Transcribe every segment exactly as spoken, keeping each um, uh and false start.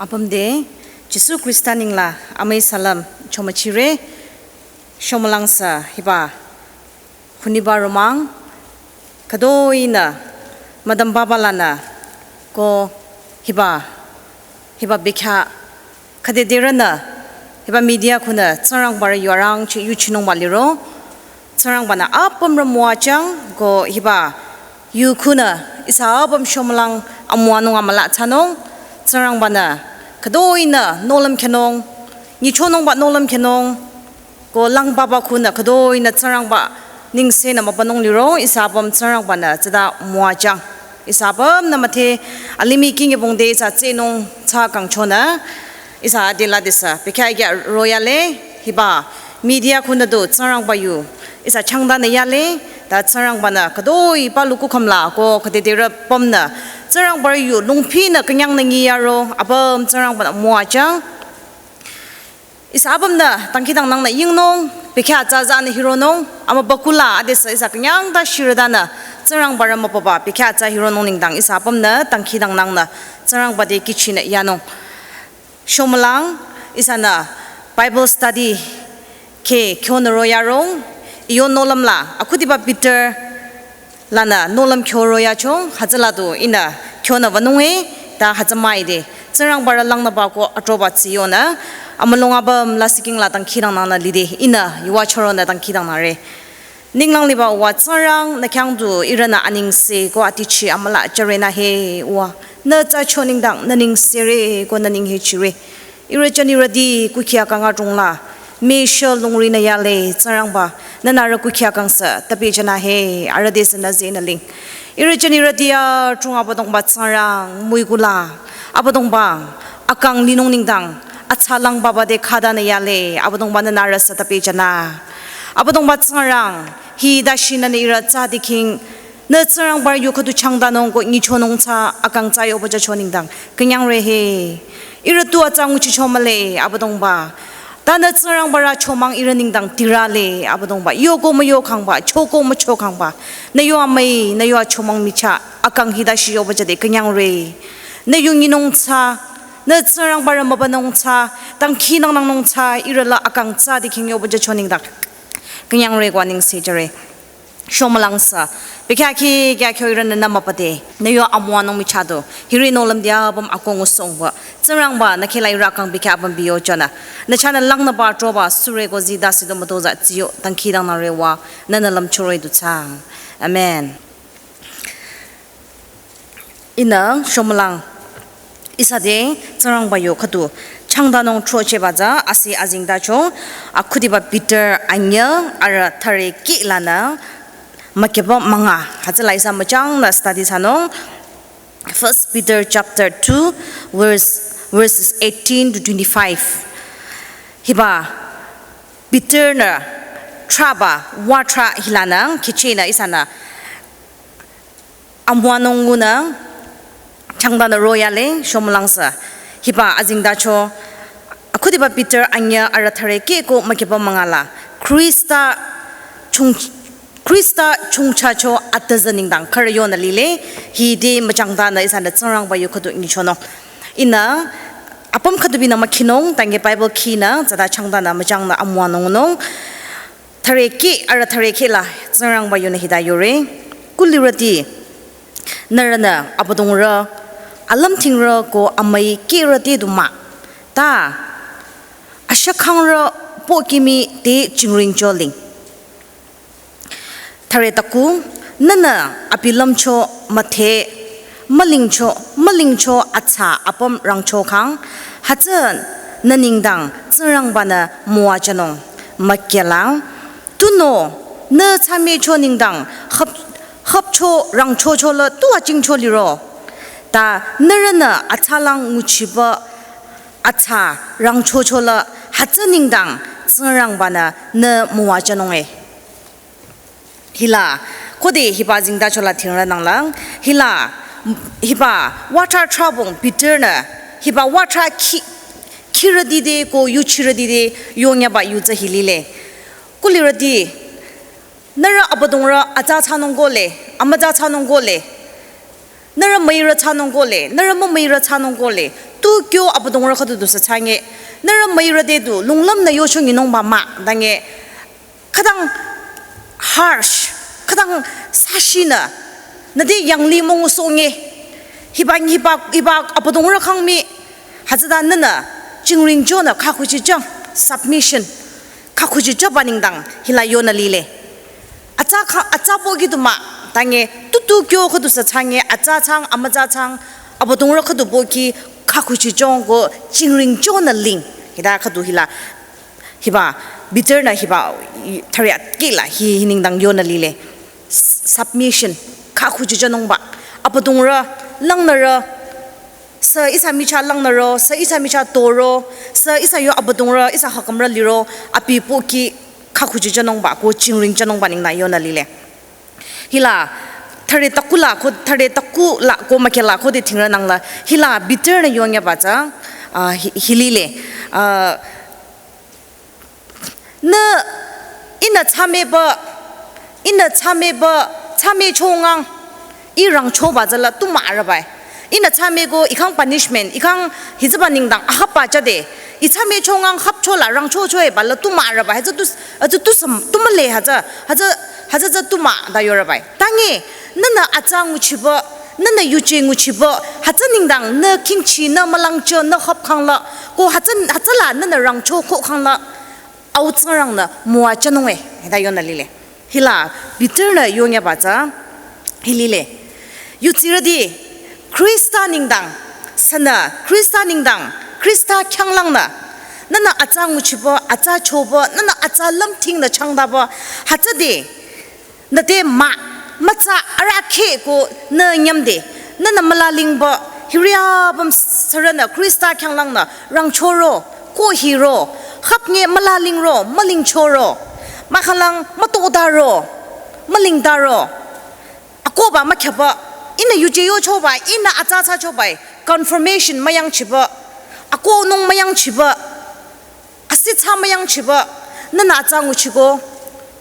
Apüm de, Jisu Krista ningla amüi salam chomüchire, shomülang sü hiba, huniba romang, khüdoi nü, madam baba lanü, ko hiba, hiba bekha, khüdedere nü, hiba media khunü, Tsingrangba rü yuarangcheh yuchinungba liro, Tsingrangba nü apüm rü müwajüng, ko hiba yu khunü ihsa apüm shomülang amüwanung amüla thsanung, Tsingrangba nü khüdoi nü nohlüm khyünung, nyichonungba nohlüm khyünung, ko lang baba khunü khüdoi nü Tsingrangba nengsenü mübünung liro, ihsa apüm Tsingrangba nü tsüta müwajüng. Ihsa apüm nü müthe alimih kingibong de ihsa tsehnung tsü kangchonü, ihsa adela desü, bekha kya royale, hiba media khunü du Tsingrangba yu, ihsa changdanü yale, ta Tsingrangba nü khüdoi palu kukhümla ko khüdedere pümnü, Tsingrangba yu lungphinü künyang nü ngi yaro, apüm Tsingrangba nü müwajüng. Ihsa apüm nü dangkhidangnang nü yingnung, bekha tsü tsünü hironung, amübükuhla adesü ihsa künyang ta shirüdanü, Tsingrangba rü mübüba, bekha tsü hironung nengdang, ihsa apüm nü dangkhidangnang nü, Tsingrangba de kihchinü yanung. Shomülang, ihsanü Bible study khe khyonü royarong, iyo nohlümla, akhudiba Peter lanü nohlüm khyoro yacho, hütsüla du ihnü khyonü wünunge, ta hütsü müide, Tsingrangba rü langnüba ko atroba tsiyonü, amülung apüm lasih kingla dangkhidangnang nü lide, ihnü yuva choronü dangkhidangnangre. Ninglang liba uwa Tsingrang, nü khyang du ihrünü anengse ko atichi amüla jürenü he uwa. Nü tsü cho nengdang, nü nengsere ko nü nenghichire. Ihrü jünirüti kuhkhi akang adrongla, müsho lungrinü yale Tsingrangba, nü nührü kuhkhi akang sü, tabi jünü he, arüh desü nü zenü ling. Ihrü jünirüti adrong Abüdongba Tsingrang, müikula, Abüdongba, akang linung nengdang, atsalang baba de khadanü yale, Abüdongba nü nührü sü tabi jünü. Abüdongba Tsingrang, hi dashi nünü ihrü tsü dikhing, nü Tsingrangba yu khüdu changdanung ko nyichonung tsü akang tsü yoba jücho nengdang, künyangre he. Ihrü tu atsa nguchicho mühle, Abüdongba. Ta nü Tsingrangba rü chomang ihrü nengdang tirale, Abüdongba. Yoko müyokhangba, choko müchokhangba. Nü yu amüi, nü yu achomang michah, akang hi dashi yoba jüde künyangre. Nü yu nyinung tsü, nü Tsingrangba rü mübünung tsü, dangkhidangnangnung tsü, ihrü la akang tsü dikhing yoba jücho nengdang, künyangre ko anengse jüre. Shomülang sü, bekha khe kya kyo ihrünü nü mübüde, nü yu amüwanung michah du, hiri nohlüm dia apüm akoh ngu songba, Tsingrangba nü khehla ihrü akang bekha apüm biyo jünü, nü chahnü langnüba atroba sürü ko zii dasi du mütozah tsiyo, dangkhidangnangre wa, nünü lümchore du tsang. Amen. Ihnü shomülang ihsa de Tsingrangba yu khüdu changdanung throchehba tsü asi azengtacho, akhudiba Peter anyüh arüh thüre kih lanü mükyüba münga, hütsüla ihsa müchangnü study thsanung. First Peter chapter two, verse, verses eighteen to twenty-five. Hiba Peter nü thraba, wa thra hilanü, khichehnü ihsanü amüwanung ngunü, changdanü royale, shomülang sü. Hiba azengtacho, akhudiba Peter anyüh arüh thüre kih ko mükyüba münga la, Krista chung, Krista chungchacho atüzü nengdang, khürü yonü lile, hi de müchangdanü ihsanü Tsingrangba yu khüdu nyichonung. Ihnü, apüm khüdubinü mükhinung, tangi Bible khinü, tsüta changdanü müchangnü amüwanung nung. Thüre kih, arüh thüre kih la, Tsingrangba yunü hita yore. Kulirüti, nührünü, Abüdongrü, alümdhingrü ko amüi kihrüti du mah. Ta, ashakhangrü pohkimi te chingringcho ling. Thüre taku, nühnü abi lümcho müdhe, mülingcho, mülingcho atsa apüm rangchokhang, hütsü nü nengdang Tsingrangba-nü müwajünung, mükehlang, tunüo nü thsamehcho nengdang khüp-, khüpcho rangchocho la tu achingcho liro. Ta nührünü atsalang nguchiba atsa rangchocho la hütsü nengdang Tsingrangba-nü nü müwajünung e. Hila, khode hiba zingdacho la thingrü nanglang, hila, hiba water trouble Peter-nü, hiba water khi-, khirüti te ko yuchirüti te yonyaba yu tsü hi lile. Kulirüti, nührü Abüdongrü atsa thsanung kohle, amütsa thsanung kohle. Nührü müirü thsanung kohle, nührü mümüirü thsanung kohle, tu kyo abüdongrü khüdu du sü thsange, nührü müirü te du lunglüm nü yocho nyinungba mah, tange, khütang harsh, khütang sashi nü, nü te yangli müngu songe, hiba, hiba, hiba abüdongrü khang mii, hütsüta nünü, jingring jonü, khakhuchi jang, submission, khakhuchi jaba nengdang, hila yonü lile. Atsa kha, atsa pohki du mah, tange, tutu kyo khüdu sü thsange, atsa thsang, amütsa thsang, abüdongrü khüdu pohki, khakhuchi jong ko, jingring jonü ling, hita khüdu hila, hiba, Peter nü hiba, i, thüre atkehla, hi, hi nengdang yonü lile. S-, submission, khakhuchi jonungba, abüdongrü, langnürü, sü ihsa michah langnüro, sü ihsa michah toro, sü ihsa yo abüdongrü, ihsa hakamrü liro, abi pohki khakhuchi jonungba, ko jingring jonungba nengdang yonü lile. Hila, thüre taku la ko, thüre taku la ko mükheh la ko de thingrü nangla, hila Peter nü yongyaba tsü, ah, hi, hi lile, ah, nü, ihnü thsameba, ihnü thsameba, thsamechongang, ih rangchoba tsüla tu mah arübai. Ihnü thsame ko, ikhang punishment, ikhang hitsüba nengdang, ahapba jade, ih thsamechongang hapchola, rangchochoeba la tu mah arübai, hütsü tu, hütsü tu sam, tu mühle hütsü, hütsü, hütsü tsü tu mah ta yorübai. Tange, nünü atsa nguchiba, nünü yuje nguchiba, hütsü nengdang, nü khingchi, nü mülangcho, nü hap khangla, ko hütsü, hütsüla, nünü rangcho ko khangla, Au Tsingrangnü müwajünung e, hita yonü lile. Hila, Peter nü yongyaba tsü, hi lile. Yutsirüti, Khrista nengdang, sünü, Khrista nengdang, Khrista khyanglangnü, nünü atsa nguchiba, atsa choba, nünü atsa lümthingnü changdaba, hütsüde, nü te mah, mütsa arahkheh ko nü nyümde, nünü mülalingba, hiri apüm sürünü Khrista khyanglangnü rangchoro, ko hiro, hapnge mülalingro, mülingchoro, mahkhang mütodaro, mülingdaro, akohba mükhyaba, ihnü yuje yochoba, ihnü atsa thsachoba, confirmation müyangchiba, akohnung müyangchiba, asithsa müyangchiba, nünü atsa nguchiko,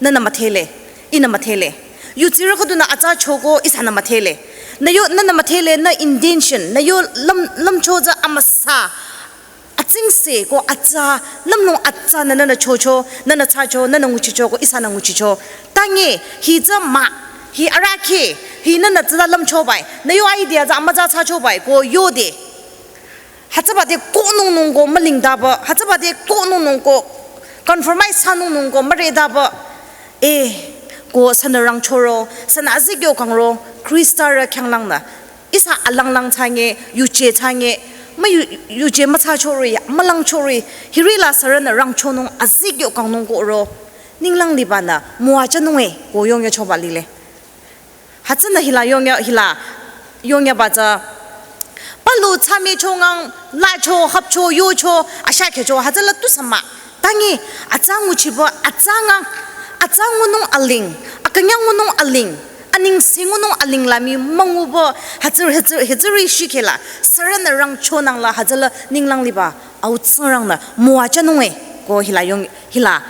nünü müdhele, ihnü müdhele. Yutsirü khüdunü atsa choko, ihsanü müdhele. Nü yo, nünü müdhele, nü intention, nü yo lüm, lümcho tsü amüsa. Atsingse ko atsa, lümlong atsanü nünü chocho, nünü thsacho, nünü nguchicho ko ihsanü nguchicho. Tange, hi tsü mah, hi arahkheh, hi nünü tsüta lümchobai, nü yo idea tsü amütsa thsachobai ko yode. Hütsübade kohnungnung ko mülingdaba, hütsübade kohnungnung ko compromise thsanungnung ko müredaba. Eh, ko sünü rangchoro, sünü azikyo kangro, Khristarü khyanglangnü. Ihsa alanglang thsange, yuje thsange, mü yu-, yuje müthsachori, mülangchori, hirila sürünü rangchonung azikyo kangnung ko ro, ninglang libanü müwajünung e, ko yongyochoba lile. Hütsünü hila yongya, hila yongyaba tsü. Palu thsamechongang, lacho, hapcho, yocho, ashakhehcho, hütsüla tu sü mah. Tange, atsa nguchiba, atsa ngang, atsa ngunung aling, akünyang ngunung aling, aningse ngunung aling la mii münguba, hütsü, hütsü, hütsüri shikhehla, sürünü rangchonangla, hütsüla ninglang liba, Au Tsingrangnü müwajünung e, ko hila yong, hila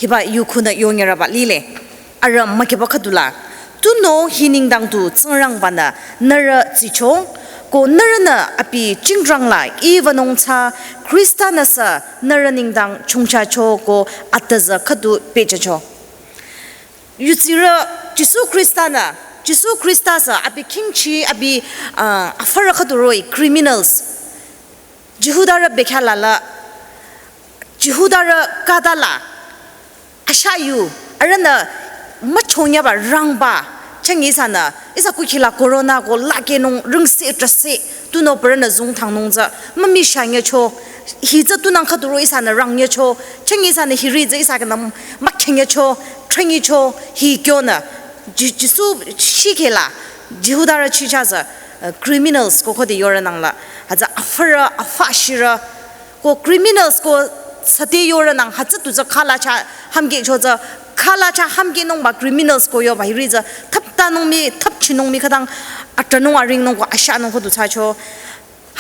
hiba yukhunü yongyarüba lile. Arüh mükheba khüdula. Tunüo hi nengdang tu Tsingrangbanü nührü tsicho, ko nührünü abi chingrangla iiwünung tsü Khristanü sü nührü nengdang chongchacho ko atüzü khüdu pehjücho. Yutsirü Jisu Khristanü, Jisu Khrista sü abi khingchi abi, ah, afürü khüdu roh-i criminals. Jihudarü bekhyah la la, Jihudarü khüta la, ashayu, arühnü müchongyaba rangba, chang ihsanü, ihsa kukhi la corona ko lakehnung ringse trase, tunüo parünü zungthangnung tsü, mümishanyücho, hi tsü tunang khüdu roh-i ihsanü rangnyücho, chang ihsanü hiri tsü ihsa khyang mükhyenyücho, tranyicho, hi kyonü, Ji-, Jisu shikhehla, Jihudarü chicha tsü, uh, criminals ko khode yorünangla, hütsü afürü, afashirü, ko criminals ko sate yorünang, hütsü tu tsü khalacha hamkehcho tsü, khalacha hamkehnungba criminals ko yoba hiri tsü, thaptanung mii, thapchinung mii khütang, atranung aringnung ko ashanung khüdu thsacho.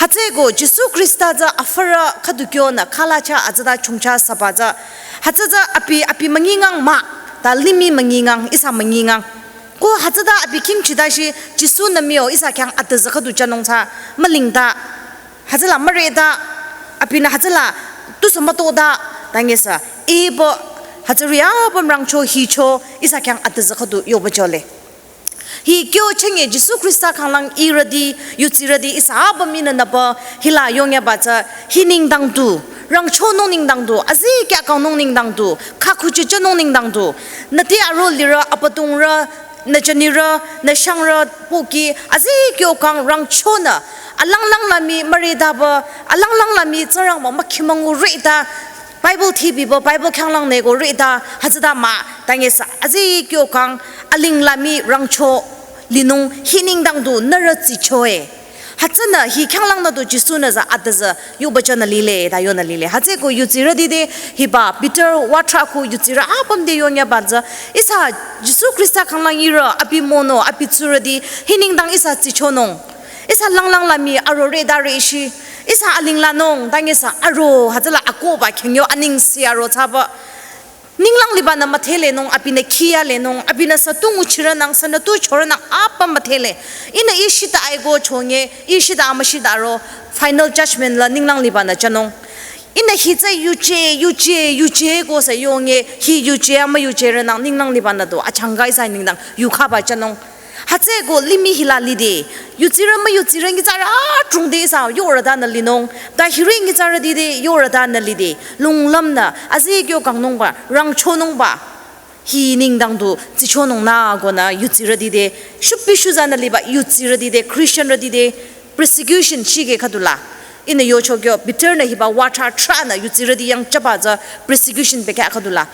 Hütsüeko Jisu Khrista tsü afürü khüdu kyonü khalacha atsüta chongcha süba tsü. Hütsü tsü abi, abi müngingang mah, ta limih müngingang, ihsa müngingang. Ko hütsüta abi khingchita shi Jisu-nü mii-o ihsa khyang atüzü khüdu jünung tsü mülingta. Hütsüla müreta abinü hütsüla tusü mütota tangesü iba hütsüri apüm rangcho hicho ihsa khyang atüzü khüdu yoba jole. Hi kyo chenge Jisu Khrista khanglang irüti, yutsirüti ihsa apüm inü nüpü hila yongyaba tsü hi nengdang du, rangchonung nengdang du, azikyah kangnung nengdang du, khakhuchi jünung nengdang du, nüte aro lirü, abüdongrü, nü jünirü, nü shangrü pohki, azikyo kang rangchonü, alanglang la mii müretaba, alanglang la mii Tsingrangba mükhimüngu reta, Bible thibiba, Bible khyanglang neko reta, hütsüta mah, tangesü, azikyo kang, aling la mii rangcho, linung, hi nengdang du, nührü tsichoe. Hütsünü, hi khyanglang nü du Jisu-nü tsü atüzü, yoba jünü lile, ta yonü lile. Hütsüeko yutsirüti te, hiba, Peter, watrah ko yutsirü apüm te yongyaba tsü, ihsa, Jisu Khrista khanglang irü, abi mono, abi tsurüti, hi nengdang ihsa tsichonung. Ihsa langlang la mii aro reta reshi, ihsa aling lanung, tangesü aro, hütsüla akohba khingyo anengse aro thsaba. Ninglang libanü müdhelenung, abinü khiyalenung, abinü sü tu nguchirünang, sünü tu chorünang, apüm müdhele. Ihnü ishita aiko chonge, ishita amüshita aro, final judgment la ninglang libanü jünung. Ihnü hi tsü yuje, yuje, yuje ko sü yonge, hi yuje amüyujerünang, ninglang libanü du, achangka ihsa nengdang, yukhaba jünung. Hütsüeko limih hila lide, yutsirü müyutsirü nyitsarü adrong te ihsa yorütanü linung, ta hiri nyitsarüti te yorütanü lide, lunglümnü, azikyo kangnungba, rangchonungba, hi nengdang du, tsichonung nü konü yutsirüti te, shupi shuzanü liba yutsirüti te, Christianrüti te, persecution shikhe khüdula. Ihnü yocho kyo, Peter-nü hiba watrah trahnü yutsirüti yang jüba tsü persecution bekhyah khüdula.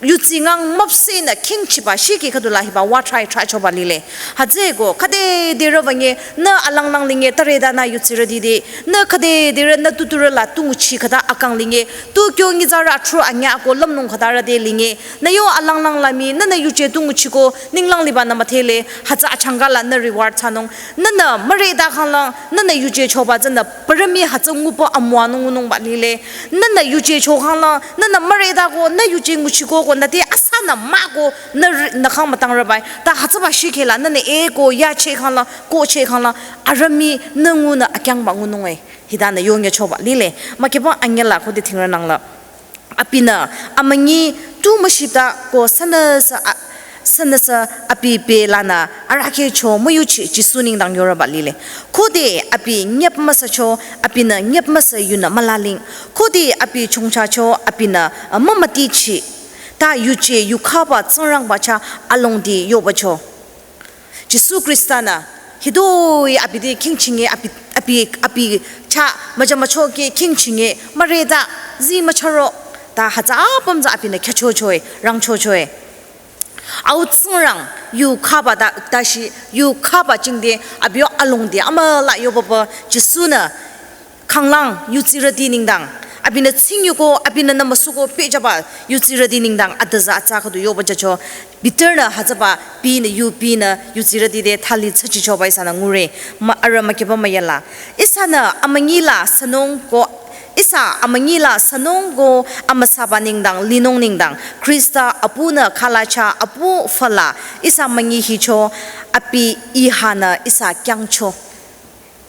Yutsi ngang müpsehnü khingchiba shikhe khüdula hiba watrah-i trahchoba lile. Hütsüeko, khüde derü wünge, nü alanglang linge, tareta nü yutsirüti te, nü khüde derü nü tuturü la tu nguchi khüta akang linge, tu kyo nyitsarü athru anyüh ko lümnung khütarü te linge, nü yo alanglang la mii, nünü yuje tu nguchiko, ninglang libanü müdhele, hütsü achangka la nü reward thsanung, nünü müreta khanglang, nünü yuje choba tsünü, parami hütsü nguba amüwanung ngunungba lile, nünü yuje cho khanglang, nünü müreta ko, nü yuje nguchiko ko, nüte asünü mah ko, nü ri-, nü khang mütang rübai, ta hütsüba shikhe la, nünü e ko, yache khanglang, koche khanglang, arami, nü ngunü akyangba ngununge, hitanü yonge choba lile, mükiba anyüh la khode thingrünang la. Abinü, amünyi tu müshita ko sünüsü a-, sünüsü abi belanü arahkheh cho müyuchi Jisu nengdang yorüba lile. Khode abi nyüp müsücho, abinü nyüp müsü yunü mülaling. Khode abi chongchacho, abinü, a, mümütichi. Ta yuje yukhaba Tsingrangba chah alongdi yobacho. Jisu Khrista-nü, hitoi abi te khingchinge abi, abi, abi chah müjamücho keh khingchinge müreta zi mücharo ta hütsü apüm tsü abinü khyüchochoe, rangchochoe. Au Tsingrang yukhaba ta, tashi yukhaba jingte abi yo alongdi amüla yobaba Jisu-nü khanglang yutsirüti nengdang. Abinü tsingyuko, abinü nümüsuko pehjüba yutsirüti nengdang atüza atsa khüdu yoba jücho. Peter-nü hütsüba pinü yu pinü yutsirüti te thali tsachichoba ihsanü ngure. Ma arüh mükiba müyala. Ihsanü amünyi la sünung ko, ihsa amünyi la sünung ko amüsaba nengdang, linung nengdang. Khrista apunü khalacha apu fala. Ihsa münyi hicho abi ihanü ihsa kyangcho.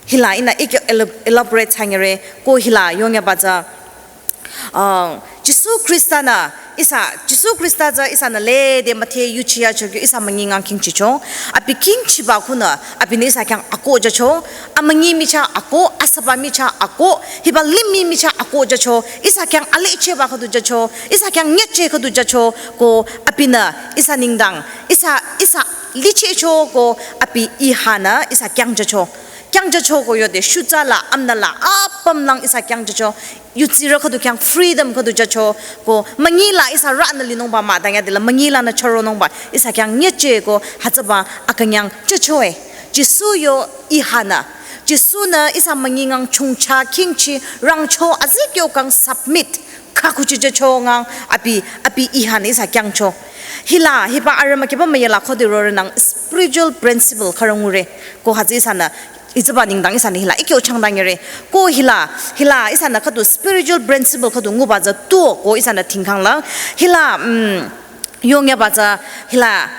Hila ihnü ikyo elo-, elaborate thsangere ko hila yongyaba tsü, uh, Jisu Khrista-nü ihsa, Jisu Khrista tsü ihsanü lede müthe yuchiyacho kyo ihsa münyi ngang khingchicho. Abi khingchiba khunü, abinü ihsa khyang akoh jücho. Amünyi michah akoh, asüba michah akoh, hiba limih michah akoh jücho. Ihsa khyang alechehba khüdu jücho. Ihsa khyang nyecheh khüdu jücho. Ko abinü ihsa nengdang, ihsa, ihsa lichehcho ko abi ihanü ihsa kyangjücho. Kyangjücho ko yode shutsa la, amna la, apüm lang ihsa kyangjücho. Yutsirü khüdu khyang freedom khüdu jücho. Ko münyi la ihsa rünü linungba mah dang yade la münyi lanü choronungba ihsa khyang nyecheh ko hütsüba akünyang jüchoe. Jisu yo ihanü. Jisu-nü ihsa münyi ngang chongcha khingchi rangcho azikyo kang submit. Khakhuchi jücho ngang abi, abi ihanü ihsa kyangcho. Hila, hiba arüh mükiba müyala khode rorünang spiritual principle khürü ngure. Ko hütsü ihsanü, hütsüba nengdang ihsanü hila ikyo changdang yere. Ko hila, hila ihsanü khüdu spiritual principle khüdu nguba tsü tuo ko ihsanü thingkhang la. Hila, mm, yongyaba tsü hila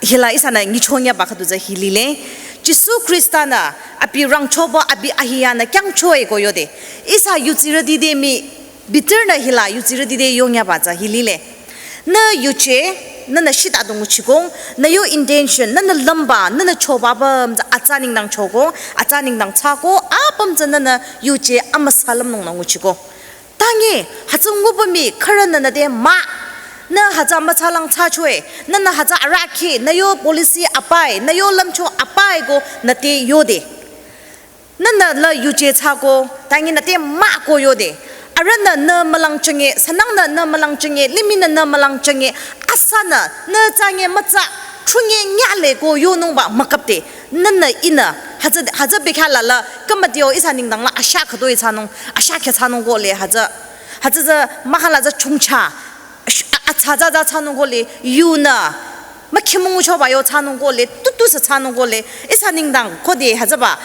Hila ihsanü nyichonyaba khüdu tsü hi lile. Jisu Khrista-nü abi rangchoba abi ahiyanü kyangchoe ko yode. Ihsa yutsirüti te mii Peter-nü hila yutsirüti te yonyaba tsü hi lile. Nü yuje, nünü shita du nguchiko, nü yo intention, nünü lümba, nünü choba püm tsü atsa nengdang choko, atsa nengdang thsako, apüm tsü nünü yuje amüsa lümnung nü nguchiko. Tangi, hütsü nguba mii khürünü nü te mah. Nü hütsü mütsalang thsachoe, nünü hütsü arahkheh, nü yo policy apai, nü yo lümcho apai ko nü te yode. Nünü la yuje thsako, tangi nü te mah ko yode. Arühnü nü mülangjünge, sünangnü nü mülangjünge, limihnü nü mülangjünge, asanü nü tsange mütsa, chunge nyale ko yonungba mükapde. Nünü ihnü, hütsü, hütsü bekhyah la la, kümütio ihsa nengdang la asha khütoi thsanung, asha khyah thsanung kohle hütsü. Hütsü tsü mahkhang la tsü chongcha, sh-, a-, atsa tsü tsü thsanung kohle, yunü, mükhimungu choba yo thsanung kohle, tutu sü thsanung kohle, ihsa nengdang khode hütsüba,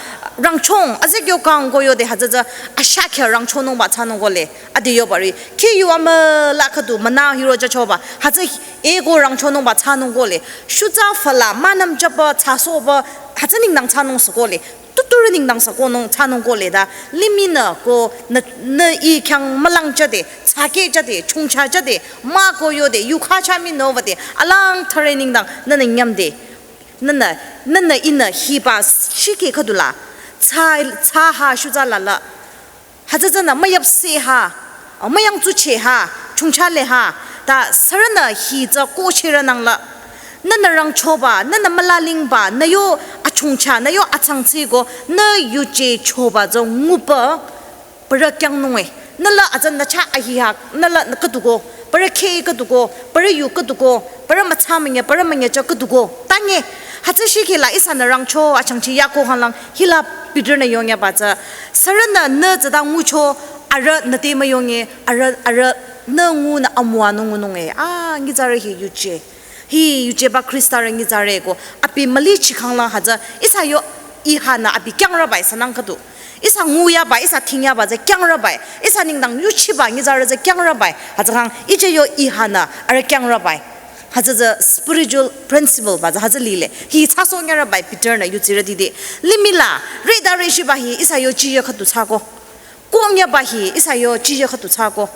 rangchong, azekyo kang ko yode hütsü tsü, asha khyah rangchonungba thsanung kohle, ade yobari, khi yu amüla khüdu, münü hiro tsü choba, hütsü eko rangchonungba thsanung kohle, shutsa fala, münüm chaba, thsasohba, hütsü nengdang thsanung sü kohle, tuturü nengdang sü konung thsanung kohle ta, limihnü ko nü, nü ih khyang mülangjüde, thsakehjüde, chongchajüde, mah ko yode, yukha cha mii nü wüde, alang thare nengdang, nünü nyamde, nünü, nünü ihnü hiba shikhe khüdu la, thsa, thsa ha shutsa la la, hütsü tsünü müyapse ha, a, müyangtsuche ha, chongchale ha, ta sürünü hi tsü kohcherünang la. Nünü rangchoba, nünü mülalingba, nü yo achongcha, nü yo atsangtsü ko, nü yuje choba tsü nguba, parü kyangnunge. Nü la atsü nü cha ahi ha, nü la nü khüdu ko, parü kheh khüdu ko, parü yu khüdu ko, parü mütsa münye, parü münye cha khüdu ko. Tangi, hütsü shikhe la ihsanü rangcho achangchi yako hanglang, hila Peter-nü yonyaba tsü. Sürünü nü tsüta ngucho, arüh nü te müyonge, arüh, arüh nü ngunü amüwanung ngununge. A, nyitsarü hi yuje. Hi yujeba Khristarü nyitsarü ko. Abi mülichi khanglang hütsü. Ihsa yo ihanü abi kyangrübai sünang khüdu. Ihsa nguyaba, ihsa thingyaba tsü kyangrübai. Ihsa nengdang yuchiba nyitsarü tsü kyangrübai. Hütsü khang ije yo ihanü arüh kyangrübai. Hütsü tsü spiritual principle ba tsü hütsü lile. Hi thsasoh nyarübai Peter-nü yutsirüti te. Limih la, reda reshiba hi ihsa yo chiye khüdu thsako. Kongyaba hi ihsa yo chiye khüdu thsako.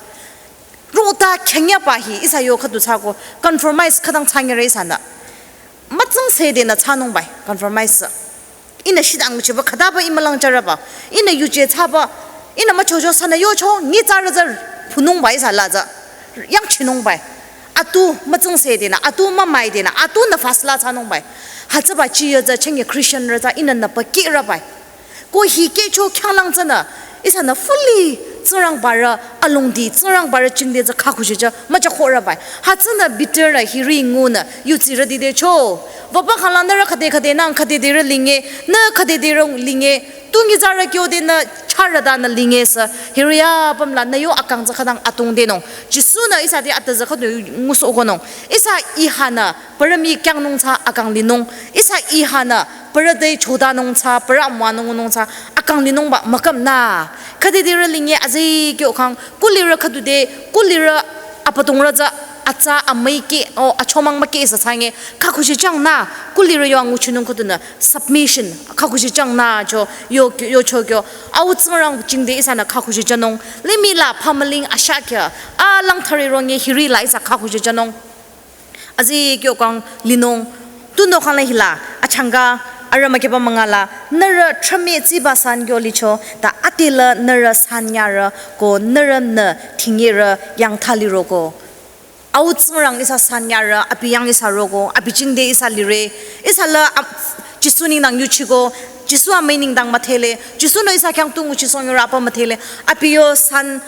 Rota khengyaba hi ihsa yo khüdu thsako. Compromise khütang thsanyere ihsanü. Mütsingse denü thsanungbai, compromise. Ihnü shidang nguchiba khütaba ih mülangjürüba. Ihnü yuje thsaba. Ihnü müchocho sünü yocho, nyitsarü tsü phunungbai ihsa la tsü. Yangchinungbai. Atu mütsingse denü, atu mümai denü, atu nü fasla thsanungbai. Hütsüba chiye tsü chenge Christianrü tsü ihnü nü pakehrübai. Ko hi kehcho khyanglang tsünü, ihsanü fully Tsingrangbarü alongdi, Tsingrangbarü jingte tsü khakhushi tsü müchakhohrübai. Hütsünü Peter-nü hiri ngunü yutsirüti te cho. Wüba khanglang nührü khüde khüde nang khüdedirü linge, nü khüdedirü linge, tu nyitsarü kyo denü charütanü linge sü, hiri apüm la nü yo akang tsü khütang atungdenung. Jisu-nü ihsa te atüzü khüdu ngusohkonung. Ihsa ihanü parü mii kyangnung tsü akang linung. Ihsa ihanü parü te chotanung tsü, parü amüwanung ngunung tsü, akang linungba mükapnü. Khüdedirü linge azi kyo khang, kulirü khüdu te, kulirü abüdongrü tsü, atsa amüi keh, o, achomang mükeh sü thsange, khakhushi changnü, kulirü yo anguchinung khüdunü, submission, khakhushi changnü cho, yo, yocho kyo, Au Tsingrang jingte ihsanü khakhushi chanung, limih la phamüling asha khyah, alang thare ronge hiri la ihsa khakhushi chanung. Azi kyo kang linung, tunüo khangla hila, achangka, arüh mükehba münga la, nührü thrüme tsiba san kyo licho, ta ade la nührü sanyarü, ko nührünü thingyerü yangtha liroko. Au Tsingrang ihsa sanyarü, abi yang ihsa roko, abi jingte ihsa lire, ihsa la ap-, Jisu nengdang yuchiko, Jisu amüi nengdang müdhele, Jisu-nü ihsa khyang tu nguchisohnyerü apa müdhele, abi yo san,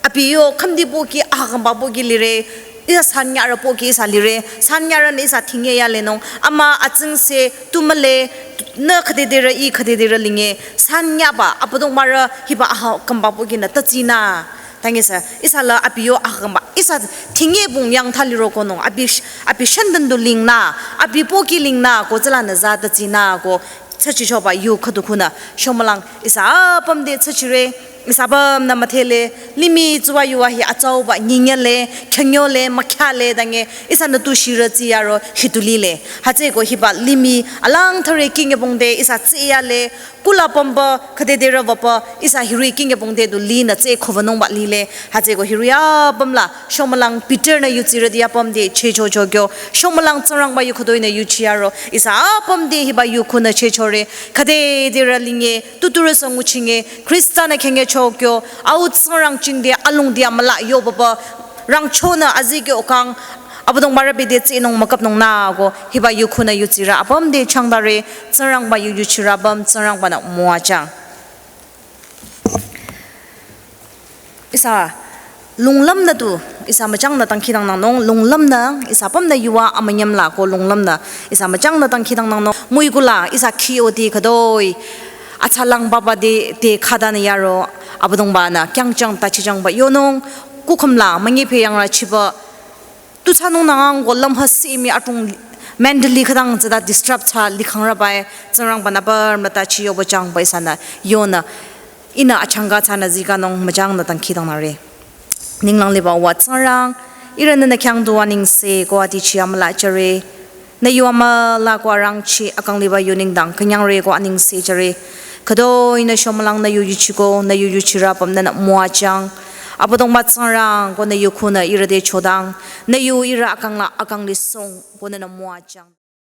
abi yo khümdi pohki, akangba pohki lire, ihsa sanyarü pohki ihsa lire, sanyarünü ihsa thingye yalenung, ama atsingse, tu müle, nü khüdedirü, ih khüdedirü linge, sanyaba, abüdongbarü, hiba akangba pohkinü, tatsinü. Tangi sü, ihsa la abi yo akangba, ihsa thingye bung yangtha lirokonung, abi sh-, abi shandan du lingnü, abi pohki lingnü, ko tsülanü za tatsinü, ko tsachichoba yu khüdu khunü, shomülang, ihsa apüm te tsachire, Ihsa apümnü müdhele, limih tsuwa yuwa hi atsauba nyinyale, khyanyole, mükhyale dange, ihsanü tu shirü tsiyaro, hitu lile. Hütsüeko hiba limih alang thare kinge pongde, ihsa tsiyale, kula pümba, khüdedere wüpa, ihsa hiri kinge pongde du linü tsü khuvanungba lile. Hütsüeko hiri apüm la, shomülang Peter nü yutsirüti apüm de, checho chokyo, shomülang Tsingrangba yu khüdoi nü yuchiyaro, ihsa apüm de hiba yu khunü chechore, khüdedere linge, tuturü sü nguchinge, Khrista nü khenge chokyo, au Tsingrang chingde alungdi amüla yo baba, rangchonü azikyo kang, Abüdongba rübide tsinung müküpnung nüko, hiba yu khunü yutsirü apüm de changdare, Tsingrangba yu yuchirü apüm, Tsingrangba nü müwajüng. Ihsa, lunglümnü tu, ihsa müchangnü dangkhidangnangnung, lunglümnü, ihsa apümnü yuwa amünyam la ko lunglümnü, ihsa müchangnü dangkhidangnangnung, müikula, ihsa khiyoti khüdoi, atsalang baba de, de khadanü yaro, Abüdongba nü, kyangjang, tachijangba yonung, kukhüm la, münyi phe yangrü chiba, tu thsanung nü ngang ko lümha simi atung mentally khüdang tsüta disrupt thsa likhangrübai, Tsingrangba nü apüm mütachi yoba jangba ihsanü, yonü, ihnü achangka thsanü zikanung müchangnü dangkhidangnangre. Ninglang liba wa Tsingrang, ihrünü nü khyang duwa nengse ko atichi amüla jüre. Nü yu amüla ko arangchi akang liba yu nengdang künyangre ko anengse jüre. Khüdoi nü shomülang nü yu yuchiko, nü yu yuchirü apüm nünü müwajüng. Abüdongba Tsingrang ko nü yu khunü ihrü de chodang. Nü yu ihrü akang la akang li song ko nünü müwajüng.